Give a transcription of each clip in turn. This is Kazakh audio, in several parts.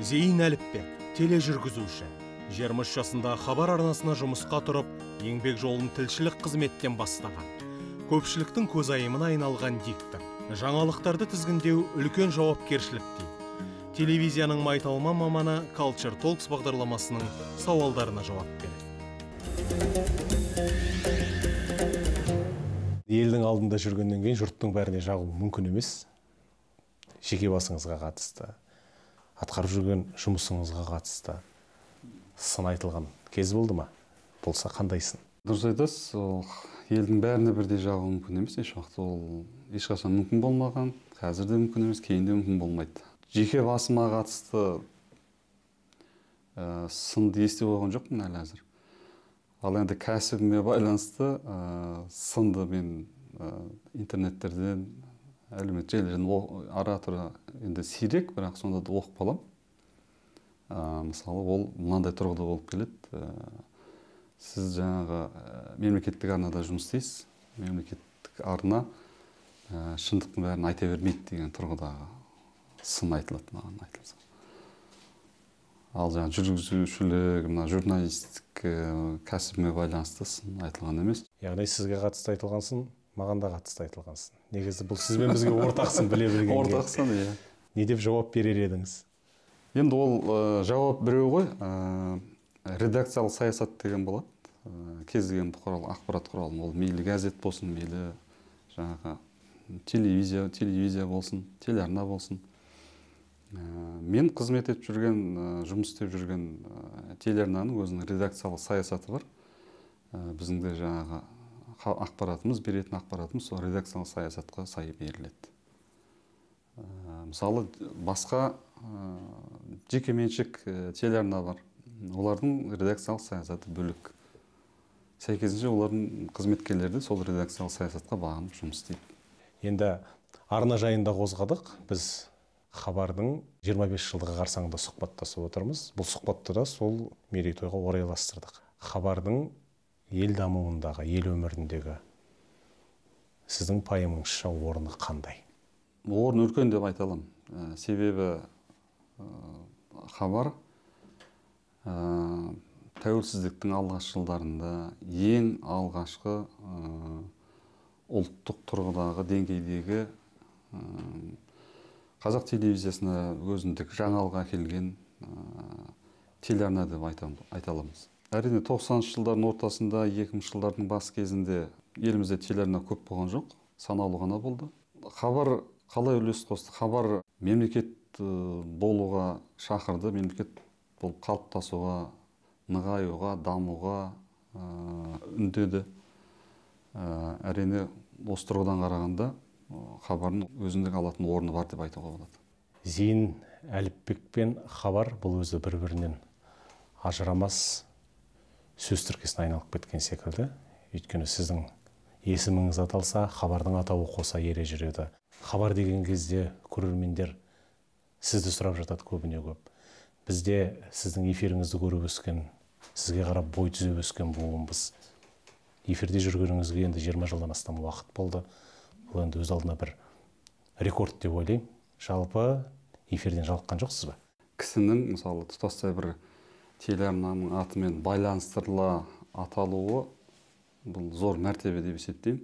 Зейін Әліпбек, тележүргізуші. 23 жасында Хабар арнасына жұмысқа тұрып, еңбек жолын тілшілік қызметтен бастаған. Көпшіліктің көзайымына айналған диктор. Жаңалықтарды тізгіндеу үлкен жауапкершілік дейді. Телевизияның майталман маманы Culture Talks бағдарламасының сауалдарына жауап береді. Елдің алдында жүргеннен кейін жұрттың бәріне жағу мүмкін емес. Жеке басыңызға қатысты, атқарып жүрген жұмысыңызға қатысты сын айтылған кез болды ма? Болса қандай сын? Дұрыс айтасыз, ол елдің бәріне бірдей жағу мүмкін емес. Еш уақытта ол ешқашан мүмкін болмаған, қазір де мүмкін емес, кейін де мүмкін болмайды. Жеке басыма қатысты сынды ести қойған жоқпын әлі әзір. Ал енді кәсібіме байланысты сынды мен интернеттерден, әлеуметтік желілерден ара-тұра енді сирек, бірақ сонда да оқып қаламын. Мысалы, ол мынандай тұрғыда болып келеді. Сіз жаңағы мемлекеттік арнада жұмыс істейсіз, мемлекеттік арна шындықтың бәрін айта бермейді деген тұрғыдағы сын айтылады маған айтылса. Ал жаңа жүргізушілік, мына журналистік кәсібіме байланысты сын айтылған емес. Яғни сізге қатысты айтылған сын, маған да қатысты айтылған сын. Негізі бұл сіз бен бізге ортақ сын, біле білгенге. Ортақ сын, иә. Не деп жауап берер едіңіз? Енді ол жауап біреу ғой. Редакциялық саясат деген болады. Кез келген бұқаралық ақпарат құралының, ол мейлі газет болсын, мейлі жаңағы телевизия болсын, телеарна болсын. Мен қызмет етіп жүрген, жұмыс істеп жүрген телеарнаның өзінің редакциялық саясаты бар. Біздің де жаңағы ақпаратымыз, беретін ақпаратымыз сол редакциялық саясатқа сай беріледі. Мысалы, басқа жекеменшік телеарна бар. Олардың редакциялық саясаты бөлек. Сәйкесінше олардың қызметкерлері сол редакциялық саясатқа бағынып жұмыс істейді. Енді арна жайында қозғадық. Біз Хабардың 25 жылдығы қарсаңында сұхбаттасып отырмыз. Бұл сұхбатты да сол мерейтойға орайластырдық. Хабардың ел дамуындағы, ел өміріндегі сіздің пайымыңызша орны қандай? Орны үлкен деп айта аламын. Себебі Хабар тәуелсіздіктің алғашқы жылдарында ең алғашқы ұлттық тұрғыдағы деңгейдегі қазақ телевизиясына өзіндік жаңалық әкелген телеарна деп айта аламыз. Әрине, 90-шы жылдардың ортасында, 2000-ші жылдардың бас кезінде елімізде телеарна көп болған жоқ, санаулы ғана болды. Хабар қалай үлес қосты? Хабар мемлекет болуға шақырды, мемлекет болып қалыптасуға, нығаюға, дамуға үндеді. Әрине, осы тұрғыдан қарағанда Хабардың өзіндік алатын орны бар деп айтуға болады. Зейін Әліпбек пен Хабар бұл өзі бір-бірінен ажырамас сөз тіркесіне айналып кеткен секілді. Өйткені сіздің есіміңіз аталса, Хабардың атауы қоса ере жүреді. Хабар деген кезде көрермендер сізді сұрап жатады көбіне көп. Бізде сіздің эфиріңізді көріп өскен, сізге қарап бой түзеп өскен буынбыз. Эфирде жүргеніңізге енді 20 жылдан астам уақыт болды. Бұл енді өз алдына бір рекорд деп ойлаймын. Жалпы эфирден жалыққан жоқсыз ба? Кісінің, мысалы, тұтастай бір телеарнаның атымен байланыстырыла аталуы бұл зор мәртебе деп есептеймін.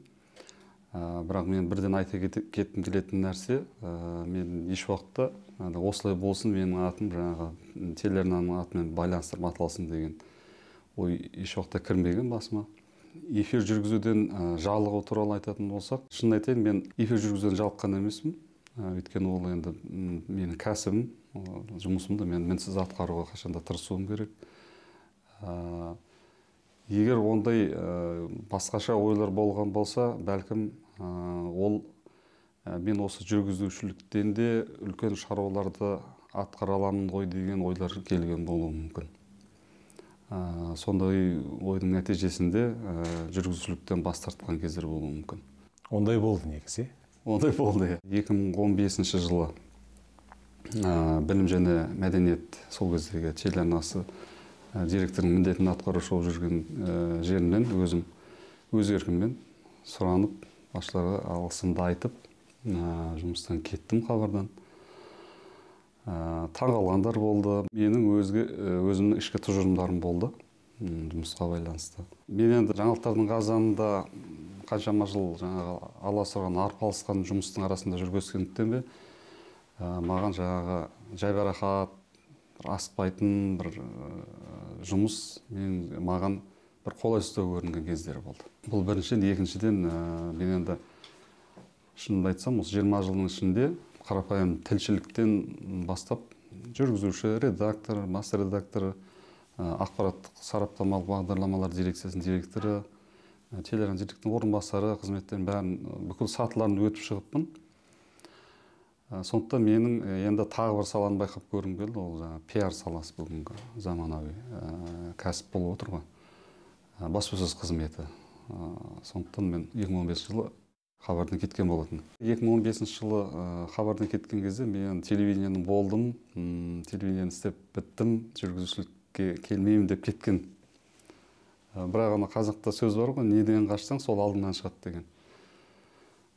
Бірақ мен бірден айта кеткім келетін нәрсе, мен еш уақытта осылай болсын, менің атым жаңағы телеарнаның атымен байланыстырып аталсын деген ой еш уақытта кірмеген басыма. Эфир жүргізуден жалығу туралы айтатын болсақ, шынын айтайын, мен эфир жүргізуден жалыққан емеспін. Өйткені ол енді менің кәсібім, жұмысымды мен мінсіз атқаруға қашанда тырысуым керек. Егер ондай басқаша ойлар болған болса, бәлкім ол мен осы жүргізушіліктен де үлкен шаруаларды атқара аламын ғой деген ойлар келген болуы мүмкін. Сондай ойдың нәтижесінде жүргізушіліктен бас тартқан кездер болуы мүмкін. Ондай болды негізі? Ондай болды. 2015 жылы Білім және мәдениет сол кездегі телеарнасы директорының міндетін атқарушы болып жүрген жерімнен өзім өз еркіммен сұранып Басшыларға алғысымды айтып, жұмыстан кеттім Хабардан. Таңғалғандар болды. Менің өзімнің ішкі тұжырымдарым болды жұмысқа байланысты. Мен енді жаңалықтардың қазанында қаншама жыл жаңағы аласұрған, арпалысқан жұмыстың арасында жүргізгендіктен бе, маған жаңағы жайбарақат, асықпайтын бір жұмыс маған бір қолайсыздау көрінген кездері болды. Бұл біріншіден, екіншіден, мен енді шынымды айтсам, осы 20 жылдың ішінде қарапайым тілшіліктен бастап жүргізуші, редактор, бас редактор, ақпараттық сараптамалық бағдарламалар дирекциясының директоры, телеарна директорының орынбасары қызметтерін бәрін, бүкіл сатыларын өтіп шығыппын. Сондықтан менің енді тағы бір саланы байқап көргім келді, ол жаңа пиар саласы бүгінгі заманауи кәсіп болып отыр ғой. Баспасөз қызметі. Сондықтан мен 2015 жылы Хабардан кеткен болатын. 2015 жылы Хабардан кеткен кезде мен телевидениенің болдым, телевидениені істеп біттім, жүргізушілікке келмеймін деп кеткен. Бірақ ана қазақта сөз бар ғой, неден қашсаң, сол алдыңнан шығады деген.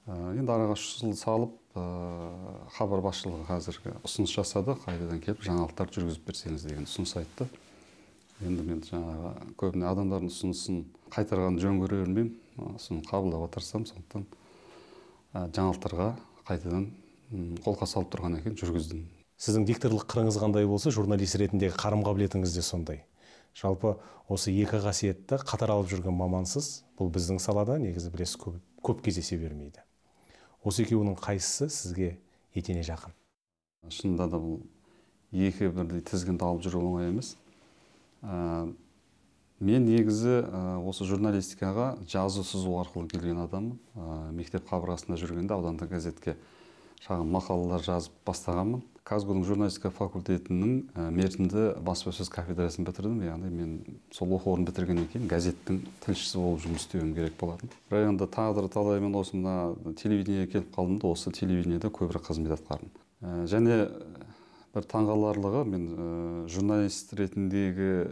Енді араға 3 жыл салып, Хабар басшылығы қазіргі ұсыныс жасады, қайтадан келіп жаңалықтар жүргізіп берсеңіз деген ұсыныс айтты. Енді мен жаңағы көбіне адамдардың ұсынысын қайтарғанды жөн көре бермеймін, соны қабылдап отырсам, сондықтан жаңалықтарға қайтадан қолқа салып тұрған екен, жүргіздім. Сіздің дикторлық қырыңыз қандай болса, журналист ретіндегі қарым-қабілетіңіз де сондай. Жалпы осы екі қасиетті қатар алып жүрген мамансыз, бұл біздің салада негізі білесіз көп кездесе бермейді. Осы екеуінің қайсысы сізге етене жақын? Шынында да бұл екі бірдей тізгінді алып жүру оңай емес. Мен негізі осы журналистикаға жазу сызу арқылы келген адаммын. Мектеп қабырғасында жүргенде аудандық газетке шағын мақалалар жазып бастағанмын. КазГУ-ның журналистика факультетінің мерзімді баспасөз кафедрасын бітірдім. Яғни мен сол оқу орнын бітіргеннен кейін газеттің тілшісі болып жұмыс істеуім керек болатын. Бірақ енді тағдыр талаймен осы мына телевидениеге келіп қалдым да, осы телевидениеде көбірек қызмет атқардым. Және бір таңғаларлығы, мен журналист ретіндегі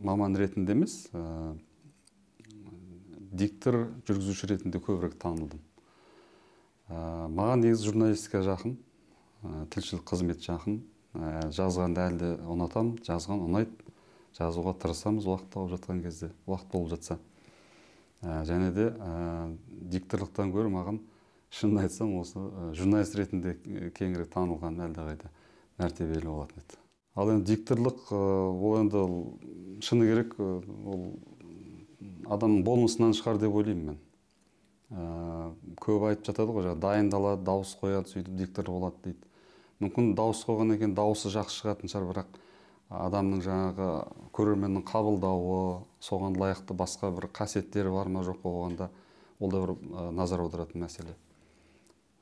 маман ретінде емес, диктор, жүргізуші ретінде көбірек танылдым. Маған негізі журналистика жақын, тілшілік қызмет жақын. Жазғанды әлі де ұнатамын, жазған ұнайды. Жазуға тырысамыз уақыт тауып жатқан кезде, уақыт болып жатса. Және де дикторлықтан гөрі маған шынын айтсам, осы журналист ретінде кеңірек танылған әлдеқайда мәртебелі болатын еді. Ал енді дикторлық, ол енді шыны керек, ол адамның болмысынан шығар деп ойлаймын мен. Көп айтып жатады ғой, жаңа дайындалады, дауыс қояды, сөйтіп диктор болады дейді. Мүмкін дауыс қойған екен, дауысы жақсы шығатын шығар, бірақ адамның жаңағы көрерменнің қабылдауы, соған лайықты басқа бір қасиеттері бар ма жоқ па оған да, ол да бір назар аударатын мәселе.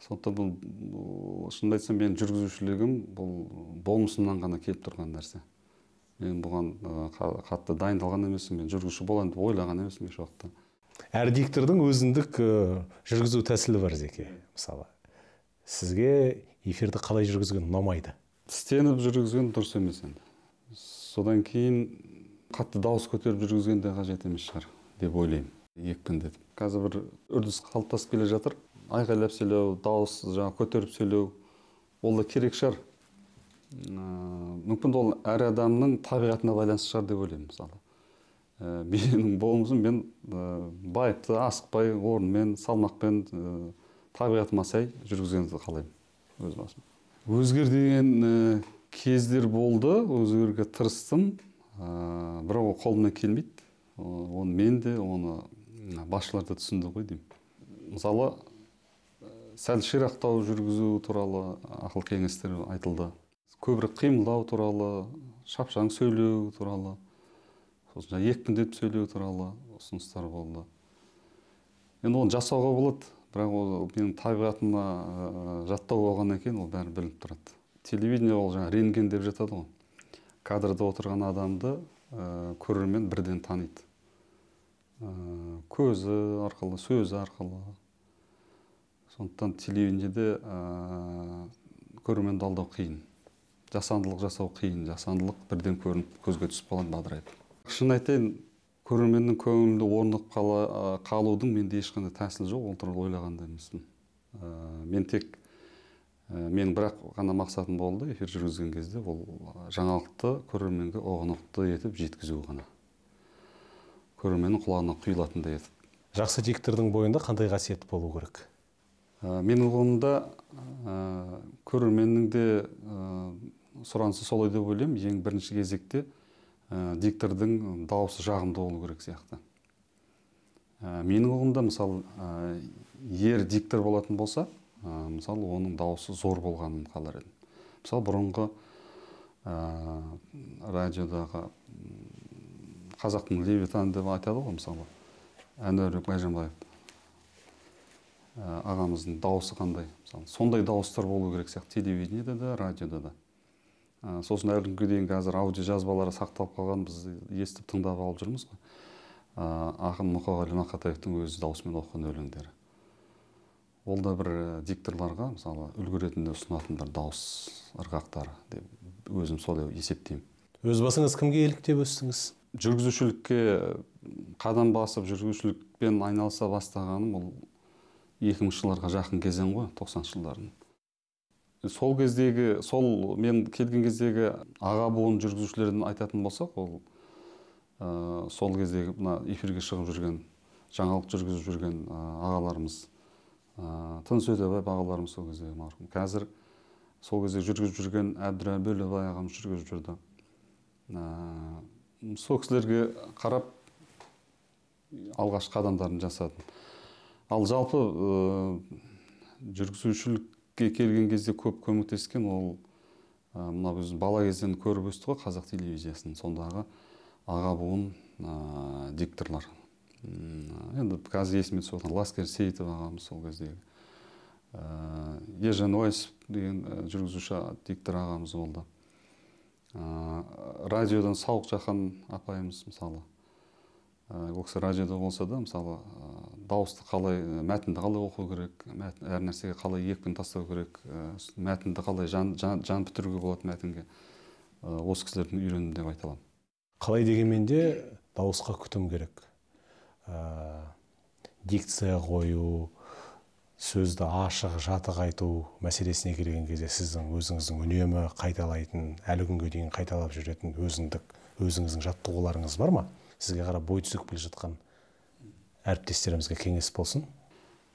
Сондықтан бұл, шынымды айтсам, менің жүргізушілігім бұл болмысымнан ғана келіп тұрған нәрсе. Мен бұған қатты дайындалған емеспін, мен жүргізуші болайын деп ойлаған емеспін еш уақытта. Әр диктордың өзіндік жүргізу тәсілі бар, Зеке. Мысалы, сізге эфирді қалай жүргізген ұнамайды? Тістеніп жүргізген дұрыс емес енді. Содан кейін қатты дауыс көтеріп жүргізген де қажет емес шығар деп ойлаймын. Екпіндетіп. Қазір бір үрдіс қалыптасып келе жатыр. Айқайлап сөйлеу, дауыс жаңа көтеріп сөйлеу, ол да керек шығар. Мүмкін ол әр адамның табиғатына байланысты шығар деп ойлаймын, мысалы. Менің болмысым, мен байыпты, асықпай, орынмен, салмақпен, табиғатыма сай жүргізгенді қалаймын өз басым. Өзгер деген кездер болды, өзгеруге тырыстым, бірақ ол қолымнан келмейді. Оны мен де, оны басшылар да түсінді ғой деймін. Мысалы, сәл ширақтау жүргізу туралы ақыл кеңестер айтылды. Көбірек қимылдау туралы, шапшаң сөйлеу туралы, сосын екпіндетіп сөйлеу туралы ұсыныстар болды. Енді оны жасауға болады, бірақ ол менің табиғатыма жаттау болғаннан кейін ол бәрі білініп тұрады. Телевидение ол жаңа рентген деп жатады ғой. Кадрда отырған адамды көрермен бірден таниды. Көзі арқылы, сөзі арқылы. Сондықтан телевидениеде көрерменді алдау қиын. Жасандылық жасау қиын. Жасандылық бірден көрініп, көзге түсіп қалады бадырайып. Шын айтайын, Көрерменнің көңілінде орнығып қалудың менде ешқандай тәсілі жоқ, ол туралы ойлаған да емеспін. Мен тек менің бірақ ғана мақсатым болды эфир жүргізген кезде, ол жаңалықты көрерменге ұғынықты етіп жеткізу ғана. Көрерменнің құлағына құйылатындай етіп. Жақсы диктордың бойында қандай қасиет болу керек? Менің ұғымымда көрерменнің де сұранысы солай деп ойлаймын. Ең бірінші кезекте диктордың дауысы жағымды болу керек сияқты. Менің ұғымымда, мысалы, ер диктор болатын болса, мысалы, оның дауысы зор болғанын қалар едім. Мысалы, бұрынғы радиодағы қазақтың Левитан деп айтады ғой, мысалы, Әнуарбек Байжанбаев ағамыздың дауысы қандай, мысалы, сондай дауыстар болу керек сияқты телевидениеде де, радиода да. Сосын әлі күнге дейін қазір аудио жазбалары сақталып қалған, біз естіп тыңдап алып жүрміз ғой. Ақын Мұқағали Мақатаевтың өз дауысымен оқыған өлеңдері. Ол да бір дикторларға, мысалы, үлгі ретінде ұсынатын бір дауыс ырғақтары деп өзім солай есептеймін. Өз басыңыз кімге еліктеп өстіңіз? Жүргізушілікке қадам басып, жүргізушілікпен айналыса бастағаным ол 2000 жылдарға жақын кезең ғой, 90-шы жылдардың. Сол кездегі, сол мен келген кездегі аға буын жүргізушілерден айтатын болсақ, ол сол кездегі мына эфирге шығып жүрген, жаңалық жүргізіп жүрген ағаларымыз, Тыныс Өтебаев ағаларымыз сол кездегі марқұм. Қазір сол кезде жүргізіп жүрген Әбдірәлі Бөлебай ағамыз жүргізіп жүрді. Сол кісілерге қарап алғашқы қадамдарын жасадым. Ал жалпы жүргізушілікке келген кезде көп көмектескен ол мына біз бала кезден көріп өстік қой қазақ телевизиясын, сондағы аға буын дикторлар. Енді қазір есіме түсіп отырған Ласкер Сейітов ағамыз сол кездегі, Ержан Уайсов деген жүргізуші диктор ағамыз болды. Радиодан Сауық Жақан апайымыз, мысалы, ол кісі радиода болса да, мысалы, дауысты қалай, мәтінді қалай оқу керек, әр нәрсеге қалай екпін тастау керек, мәтінді қалай жан бітіруге болады мәтінге, осы кісілерден үйрендім деп айта аламын. Қалай дегенмен де дауысқа күтім керек. Дикция қою, сөзді ашық, жатық айту мәселесіне келген кезде сіздің өзіңіздің үнемі қайталайтын, әлі күнге дейін қайталап жүретін өзіңіздің жаттығуларыңыз бар ма? Сізге қарап бой түзеп келе жатқан әріптестерімізге кеңес болсын.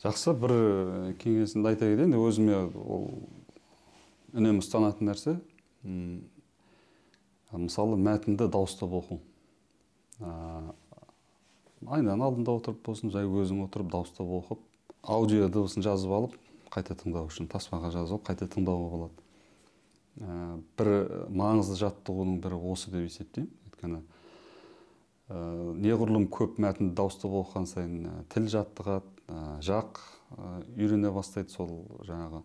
Жақсы, бір кеңесімді айта кетейін. Өзіме ол үнемі ұстанатын нәрсе, мысалы, мәтінді дауыстап оқу. Айнаның алдында отырып болсын, жай өзің отырып дауыстап оқып, аудио дыбысын жазып алып, қайта тыңдау үшін таспаға жазып алып, қайта тыңдауға болады. Бір маңызды жаттығудың бірі осы деп есептеймін. Өйткені неғұрлым көп мәтінді дауыстап оқыған сайын тіл жаттығады, жақ үйрене бастайды сол жаңағы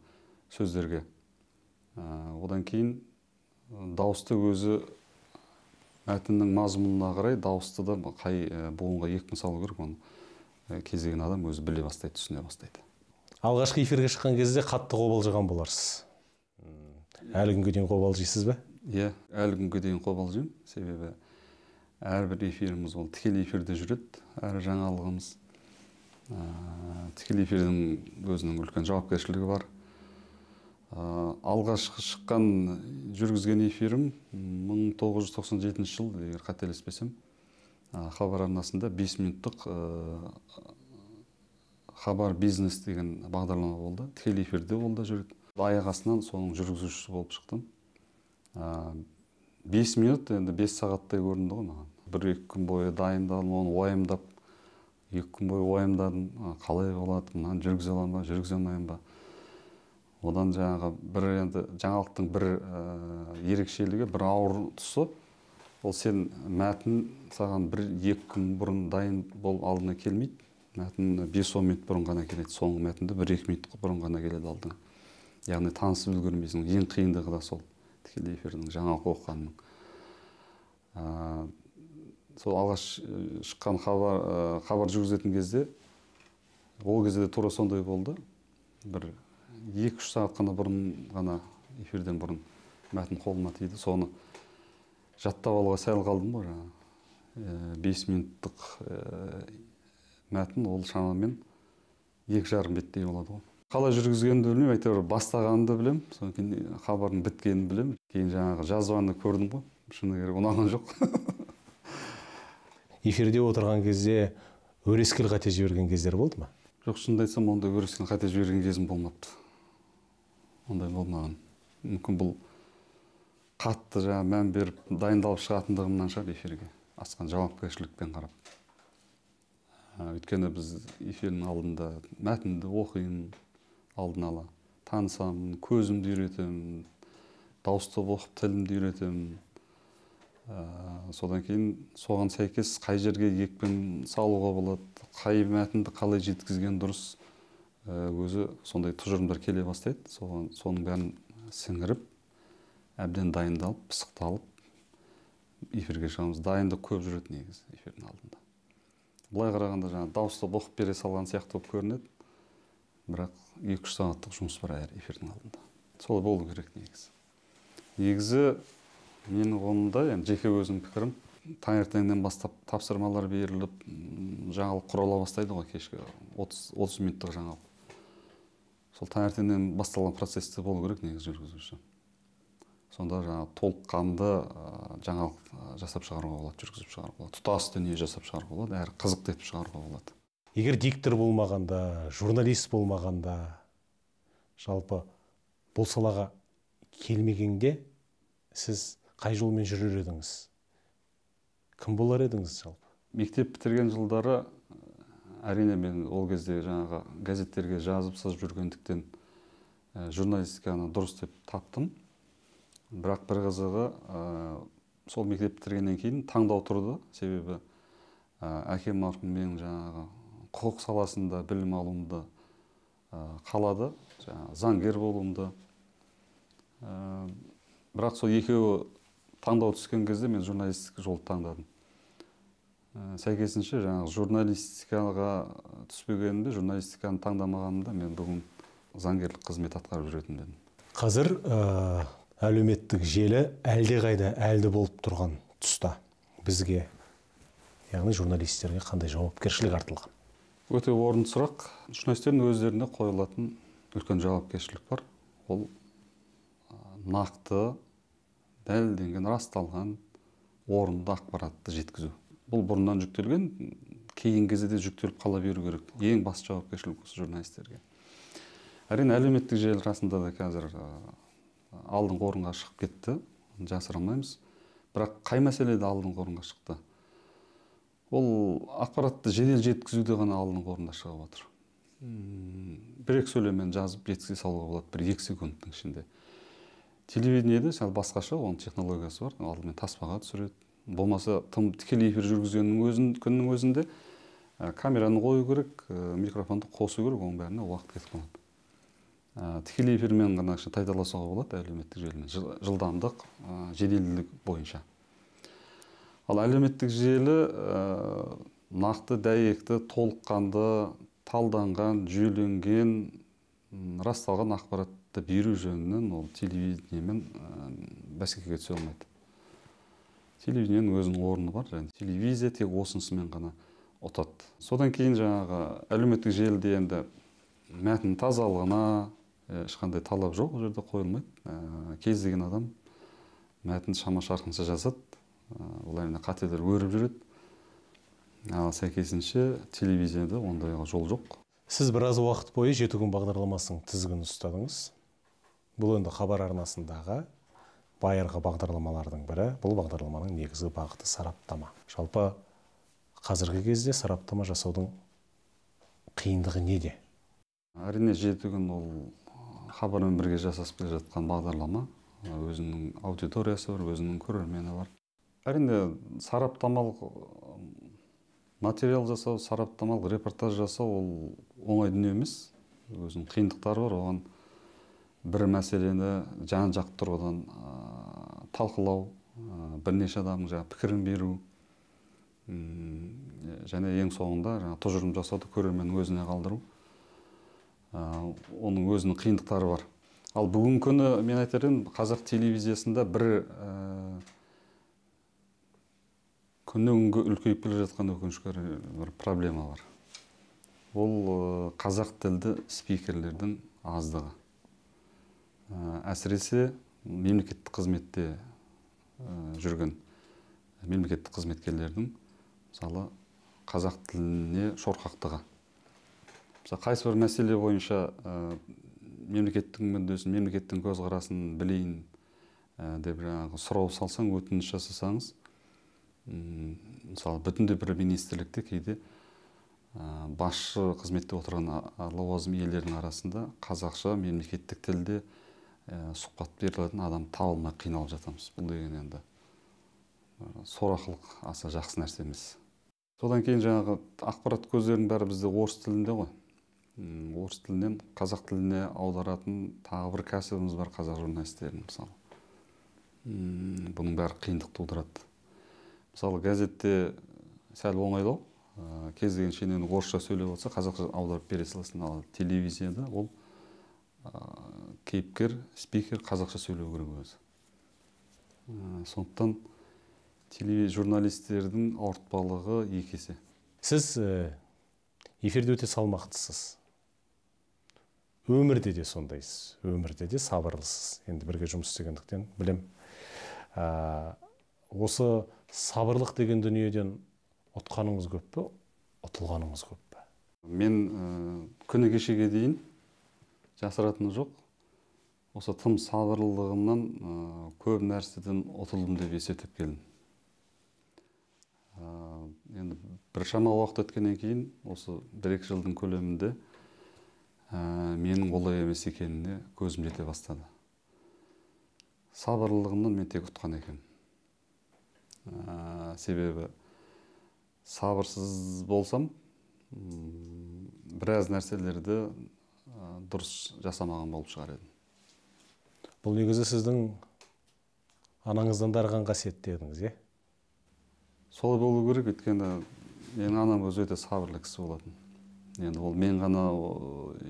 сөздерге. Одан кейін дауысты өзі мәтіннің мазмұнына қарай дауысты да қай буынға екпін салу керек, оны кез келген адам өзі біле бастайды, түсіне бастайды. Алғашқы эфирге шыққан кезде қатты қобалжыған боларсыз. Әлі күнге дейін қобалжисыз ба? Иә, әлі күнге дейін қобалжимын. Себебі әрбір эфиріміз ол тікелей эфирде жүреді, әр жаңалығымыз. Тікелей эфирдің өзінің үлкен жауапкершілігі бар. Алғашқы шыққан жүргізген эфирім 1997 жыл, егер қателеспесем, Хабар арнасында 5 минуттық Хабар бизнес деген бағдарлама болды. Тікелей эфирде ол да жүрді. Аяқ астынан соның жүргізушісі болып шықтым. 5 минут, енді 5 сағаттай көрінді ғой маған. 1-2 күн бойы дайындалдым, оны уайымдап, 2 күн бойы уайымдадым. Қалай болады, мынаны жүргізе аламын ба, жүргізе алмаймын ба? Одан жаңағы бір енді жаңалықтың бір ерекшелігі, бір ауыр тұсы, ол сен мәтін саған 1-2 күн бұрын дайын болып алдына келмейді. Мәтін 5-10 минут бұрын ғана келеді. Соңғы мәтінді 1-2 минут бұрын ғана келеді алдыңа. Яғни танысып үлгермейсің. Ең қиындығы да сол тікелей эфирдің жаңалық оқығанның. Сол алғаш шыққан хабар жүргізетін кезде, ол кезде де тура сондай болды. Бір 2-3 сағат қана бұрын ғана эфирден бұрын мәтін қолыма тиді. Соны жаттап алуға сәл қалдым ғой жаңағы. 5 минуттық мәтін ол шамамен 2,5 беттей болады ғой. Қалай жүргізгенімді білмеймін, әйтеуір бастағанымды білемін, содан кейін хабардың біткенін білемін. Кейін жаңағы жазбаны көрдім ғой, шыны керек ұнаған жоқ. Эфирде отырған кезде өрескел қате жіберген кездер болды ма? Жоқ, шынымды айтсам, ондай өрескел қате жіберген кезім болмапты. Ондай болмаған. Мүмкін бұл қатты жаңа мән беріп дайындалып шығатындығымнан шығар эфирге, асқан жауапкершілікпен қарап. Өйткені біз эфирдің алдында мәтінді оқимын, алдын ала танысамын, көзімді үйретемін, дауыстап оқып тілімді үйретемін. Содан кейін соған сәйкес қай жерге екпін салуға болады, қай мәтінді қалай жеткізген дұрыс, өзі сондай тұжырымдар келе бастайды. Соның бәрін сіңіріп, әбден дайындалып, пысықталып эфирге шығамыз. Дайындық көп жүреді негізі эфирдің алдында. Былай қарағанда жаңа дауыстап оқып бере салған сияқты болып көрінеді, бірақ 2-3 сағаттық жұмыс бар әр эфирдің алдында. Солай болу керек негізі. Негізі менің ұғымымда, енді жеке өзімнің пікірім, таңертеңнен бастап тапсырмалар беріліп, жаңалық құрала бастайды ғой, кешкі 30 минуттық жаңалық. Сол таңертеңнен басталған процесте болу керек негізі жүргізуші. Сонда жаңа толыққанды жаңалық жасап шығаруға болады, жүргізіп шығаруға болады, тұтас дүние жасап шығаруға болады, әрі қызықты етіп шығаруға болады. Егер диктор болмағанда, журналист болмағанда, жалпы бұл салаға келмегенде сіз қай жолмен жүрер едіңіз? Кім болар едіңіз жалпы? Мектеп бітірген жылдары әрине мен ол кезде жаңағы газеттерге жазып сызып жүргендіктен журналистиканы дұрыс деп таптым. Бірақ бір қызығы, сол мектеп бітіргеннен кейін таңдау тұрды. Себебі әкем марқұм менің жаңағы құқық саласында білім алуымды қалады, жаңағы заңгер болуымды. Бірақ сол екеуі таңдау түскен кезде мен журналистік жолды таңдадым. Сәйкесінше жаңағы журналистикаға түспегенімде, журналистиканы таңдамағанымда мен бүгін заңгерлік қызмет атқарып жүретін едім. Қазір әлеуметтік желі әлдеқайда әлді болып тұрған тұста бізге, яғни журналистерге қандай жауапкершілік артылған? Өте орынды сұрақ. Журналистердің өздеріне қойылатын үлкен жауапкершілік бар. Ол нақты, дәлелденген, расталған орынды ақпаратты жеткізу. Бұл бұрыннан жүктелген, кейінгі кезде де жүктеліп қала беру керек. Ең басты жауапкершілік осы журналистерге. Әрине, әлеуметтік желі расында да қазір алдыңғы орынға шығып кетті, жасыра алмаймыз. Бірақ қай мәселеде алдыңғы орынға шықты? Ол ақпаратты жедел жеткізуде ғана алдыңғы орында шығып отыр. Бір-екі сөйлеммен жазып жеткізе салуға болады, бір-екі секундтың ішінде. Телевидениеде сәл басқаша, оның технологиясы бар, алдымен таспаға түсіреді. Болмаса тым тікелей эфир жүргізгеннің күннің өзінде камераны қою керек, микрофонды қосу керек, оның бәріне уақыт кетіп қалады. Тікелей эфирмен ғана тайталасуға болады әлеуметтік желімен, жылдамдық, жеделділік бойынша. Ал әлеуметтік желі нақты, дәйекті, толыққанды, талданған, жүйеленген, расталған ақпаратты беру жөнінен ол телевидениемен бәсекеге түсе алмайды. Телевидениенің өзінің орны бар, және телевизия тек осынысымен ғана ұтады. Содан кейін жаңағы әлеуметтік желіде енді мәтін тазалығына ешқандай талап жоқ, ол жерде қойылмайды. Кез келген адам мәтін шама шарқынша жазады, ол әрине қателер өріп жүреді. Ал сәйкесінше телевизияда ондайға жол жоқ. Сіз біраз уақыт бойы Жеті күн бағдарламасының тізгінін ұстадыңыз. Бұл енді Хабар арнасындағы байырғы бағдарламалардың бірі. Бұл бағдарламаның негізгі бағыты сараптама. Жалпы қазіргі кезде сараптама жасаудың қиындығы неде? Әрине, Жеті күн ол Хабармен бірге жасасып келе жатқан бағдарлама. Өзінің аудиториясы бар, өзінің көрермені бар. Әрине, сараптамалық материал жасау, сараптамалық репортаж жасау ол оңай дүние емес. Өзінің қиындықтары бар. Оған бір мәселені жан-жақты тұрғыдан талқылау, бірнеше адамның жаңа пікірін беру, және ең соңында жаңа тұжырым жасауды көрерменнің өзіне қалдыру. Оның өзінің қиындықтары бар. Ал бүгінгі күні мен айтар едім, қазақ телевизиясында бір Күннен күнге үлкейіп келе жатқан өкінішке орай бір проблема бар. Ол қазақ тілді спикерлердің аздығы. Әсіресе мемлекеттік қызметте жүрген мемлекеттік қызметкерлердің, мысалы, қазақ тіліне шорқақтығы. Мысалы, қайсы бір мәселе бойынша мемлекеттің мүддесін, мемлекеттің көзқарасын білейін деп жаңағы сұрау салсаң, өтініш жасасаңыз, мысалы, бүтіндей бір министрлікте кейде басшы қызметте отырған лауазым иелерінің арасында қазақша мемлекеттік тілде сұхбат бере алатын адам табылмай қиналып жатамыз. Бұл деген енді сорақылық, аса жақсы нәрсе емес. Содан кейін жаңағы ақпарат көздерінің бәрі бізде орыс тілінде ғой. Орыс тілінен қазақ тіліне аударатын тағы бір кәсібіміз бар, қазақ журналистерінің, мысалы. Бұның бәрі қиындық тудырады. Мысалы, газетте сәл оңайлау, кез келген шенеунік орысша сөйлеп отырса, қазақша аударып бере саласың. Ал телевизияда ол кейіпкер, спикер қазақша сөйлеу керек өзі. Сондықтан журналистердің ауыртпалығы екі есе. Сіз эфирде өте салмақтысыз. Өмірде де сондайсыз, өмірде де сабырлысыз. Енді бірге жұмыс істегендіктен білем. Осы сабырлық деген дүниеден ұтқаныңыз көп пе, ұтылғаныңыз көп пе? Мен күні кешеге дейін жасыратыны жоқ. Осы тым сабырлылығымнан көп нәрседен ұтылдым деп есептеп келдім. Енді біршама уақыт өткеннен кейін, осы 1-2 жылдың көлемінде менің олай емес екеніне көзім жете бастады. Сабырлылығымнан мен тек ұтқан екенмін. Себебі сабырсыз болсам, біраз нәрселерді дұрыс жасамаған болып шығар едім. Бұл негізі сіздің анаңыздан дарыған қасиет дедіңіз, е? Солай болу керек, өйткені менің анам өзі өте сабырлы кісі болатын. Енді ол мен ғана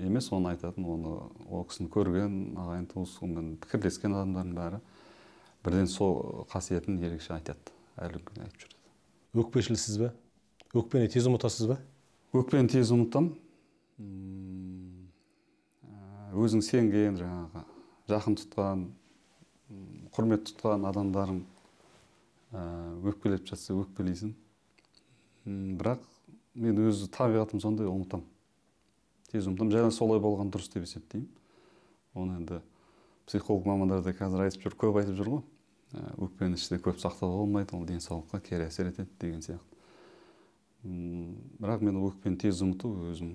емес, оны айтатын, оны ол кісіні көрген, ағайын туыс, онымен пікірлескен адамдардың бәрі бірден сол қасиетін ерекше айтады, әлі күнге айтып жүреді. Өкпешілсіз бе? Өкпені тез ұмытасыз ба? Өкпені тез ұмытам. Өзің сенген, жаңағы жақын тұтқан, құрмет тұтқан адамдарың өкпелеп жатса өкпелейсің. Бірақ мен өз табиғатым сондай, ұмытам. Тез ұмытам. Және солай болған дұрыс деп есептеймін. Оны енді психолог мамандар да қазір айтып жүр, көп айтып жүр ғой. Өкпені іште көп сақтауға болмайды, ол денсаулыққа кері әсер етеді деген сияқты. Бірақ мен өкпені тез ұмыту өзім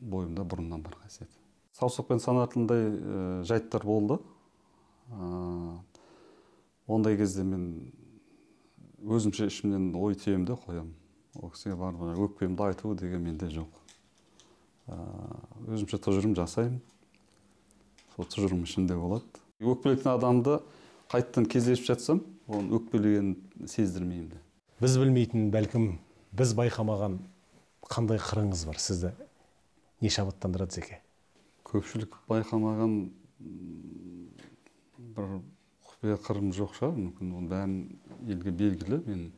бойымда бұрыннан бар қасиет. Саусақпен санатындай жайттар болды. Ондай кезде мен өзімше ішімнен ой түйемін де қоямын. Ол кісіге барып өкпемді айту деген менде жоқ. Өзімше тұжырым жасаймын. Сол тұжырым ішімде болады. Өкпелейтін адамды қайтадан кездесіп жатсам, оның өкпелегенін сездірмеймін де. Біз білмейтін, бәлкім біз байқамаған қандай қырыңыз бар сізді не шабыттандырады, Зеке? Көпшілік байқамаған бір құпия қырым жоқ шығар, мүмкін оның бәрін елге белгілі, мен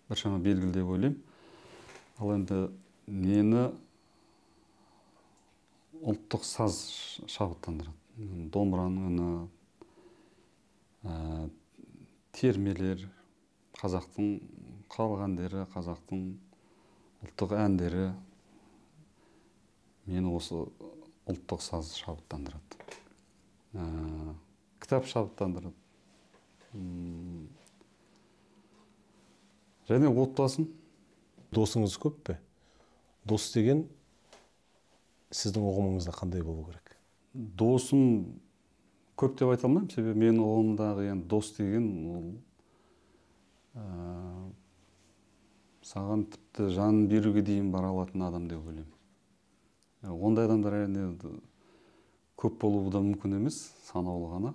біршама белгілі деп ойлаймын. Ал енді мені ұлттық саз шабыттандырады. Домбыраның үні, термелер, қазақтың халық әндері, қазақтың ұлттық әндері, мені осы ұлттық саз шабыттандырады. Кітап шабыттандырады. Және отбасым. Досыңыз көп пе? Дос деген сіздің ұғымыңызда қандай болу керек? Досым көп деп айта алмаймын, себебі менің ұғымымдағы енді дос деген ол саған тіпті жанын беруге дейін бара алатын адам деп ойлаймын. Ондай адамдар әрине көп болуы да мүмкін емес, санаулы ғана.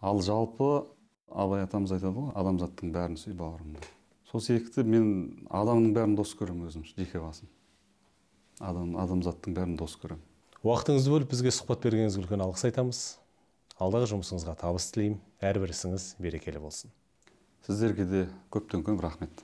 Ал жалпы Абай атамыз айтады ғой, адамзаттың бәрін сүй бауырым деп. Сол секілді мен адамның бәрін дос көремін өзім, жеке басым. Адамзаттың бәрін дос көремін. Уақытыңызды бөліп бізге сұхбат бергеніңізге үлкен алғыс айтамыз. Алдағы жұмысыңызға табыс тілеймін. Әрбір ісіңіз берекелі болсын. Сіздерге де көптен көп рахмет.